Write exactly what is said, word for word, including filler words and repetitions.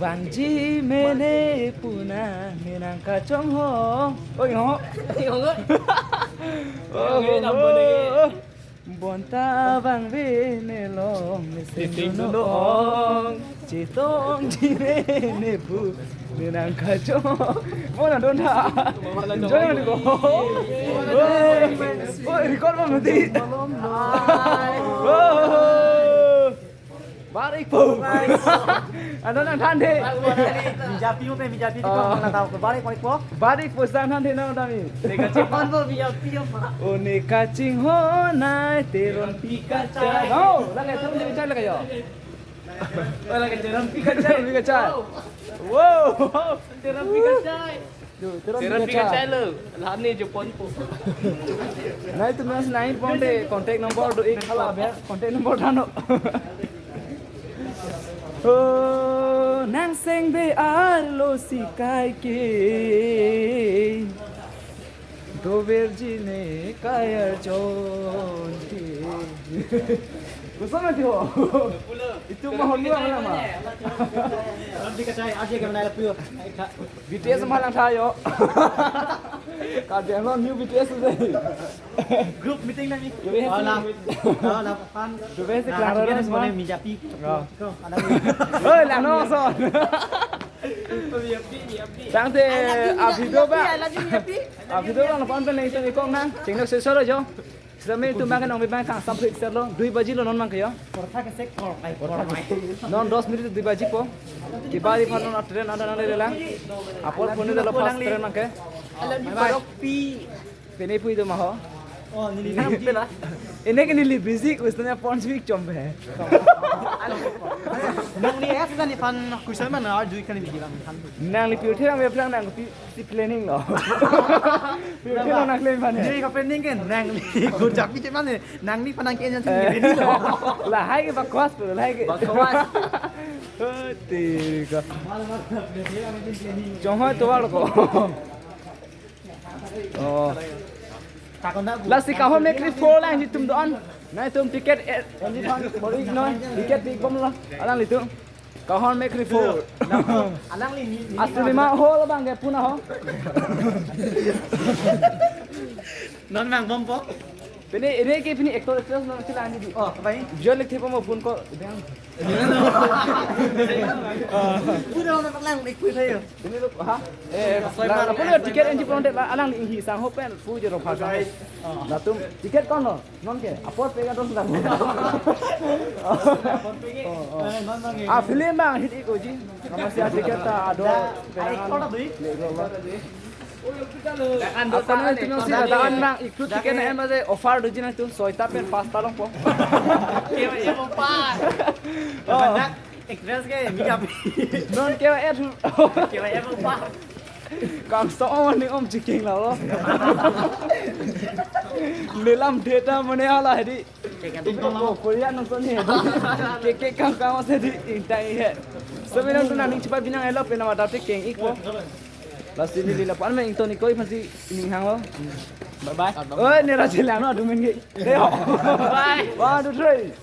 Bangji mene puna menang kachonghong. Oi, ho. Oi, ho. Oh, ho, ho. Bonta bang ve ne long ne sing, sing no ong. Chetongji mene pu menang kachonghong. Bona don ha. Enjoy mati ko. Oi, oi, record mati. Oh. Barik po. Ano nangthan de? Mijapi mo pe, mijapi di ko. Ah. Nang tahu ko. Barik, barik po. Barik po, sang than de na dami. Neka chingho po, mijapi po. O neka chingho nai teron pi kachai. Oh, lagi teron pi kachai lagi yo. Oh, lagi teron pi kachai. Teron pi kachai. Wow. Teron pi kachai. Yo, teron pi kachai. Teron pi kachai lo. Lahani jopon po. Nai tu mas nai pon de contact number do ik. Hala be contact number thano. Oh, nang seng be arlo si kai ke. Dover ji ne kai arjon ke. Koson mati ho. Itu mah hon lang ma. Teron pi kachai, aje ke mana lapu. B T S malang thayo. Karbi Anglong new B T S dei. Group meeting nang ni. Dube si. Oh, la. Oh, la pan. Dube si. Nah, kelang roro semua. Mijapi. Oh. Ko, ada. Oi, lano son. Tangte, a video ba. A video ba, nang pan pen nang itu ikong nang. Chingno sesoro jo. Sami tu makan nong bibang kang sampai serlo. Dui baji lo non mang ke yo. Portha ke sek por, ai por, ai. Non dos minute dui baji po. Kibari phan non train ada nang lelang. Apor puni dalo pas train mang ke. Alam di parok pi. Pene pui do ma ho. Oh, neli. Ini ke neli busy question ya pon speak chom be. Nangli ya sa ni pan question mana arju kan bilang kan. Nangli pi uthe nang be plang nang pi si planning lo. Pi uthe nang claim pan. Neli ka planning kan nangli go japi che mana nangli pan nang ke nang sini lo. Lahai ke bakwas tu, lahai ke. Bakwas. Hati ka. Chong hoi tu wal ko. Oh. Lasi kahon mek ri four lang ji tum don. Nai tum ticket eh, ji thon bor ik non. Ticket pi bom lo. Alanglitum. Kahon mek ri four. Alangli ni, ni. Asli ma ho lo bang ke puna ho. Non mang bom po. Pini ini ke pini actor actress non sila ni di. Oh, apa ini? Jual lek thipo mo phone ko. Pura orang lang ikut saya. Ini lo ha? Eh, la, la, pura ticket enji pon de la, alangli inghi sang ho pen pu je ro pha sang. Latum ticket kon lo? Non ke? Apor pe ka dong sang. Oh, oh. Ah, film bang hit ik oji. Kamu si ticket ta ado. Ai, kau tak beli? Apa nang itu nang si ada nang ikut ticket nang em aja offer doji nang itu soita pen pasta long po. Kewa ya mo pa. Oh. Actress ke, mijapi. Non kewa et. Kewa ya mo pa. Kang so on ni om chiking la lo. Nelam data mane ala hedi. Ko Korea nang so ni. Ke ke kang kang se di intai he. Sami nang tu nang ning cepat binang elo pena mata te keng ik po. Lasi neli lapu-an me ington ik ko iphan si ning hang lo. Bye bye. Oi, ne ra chelang no dumen ke. Deo. Bye. One, two, three.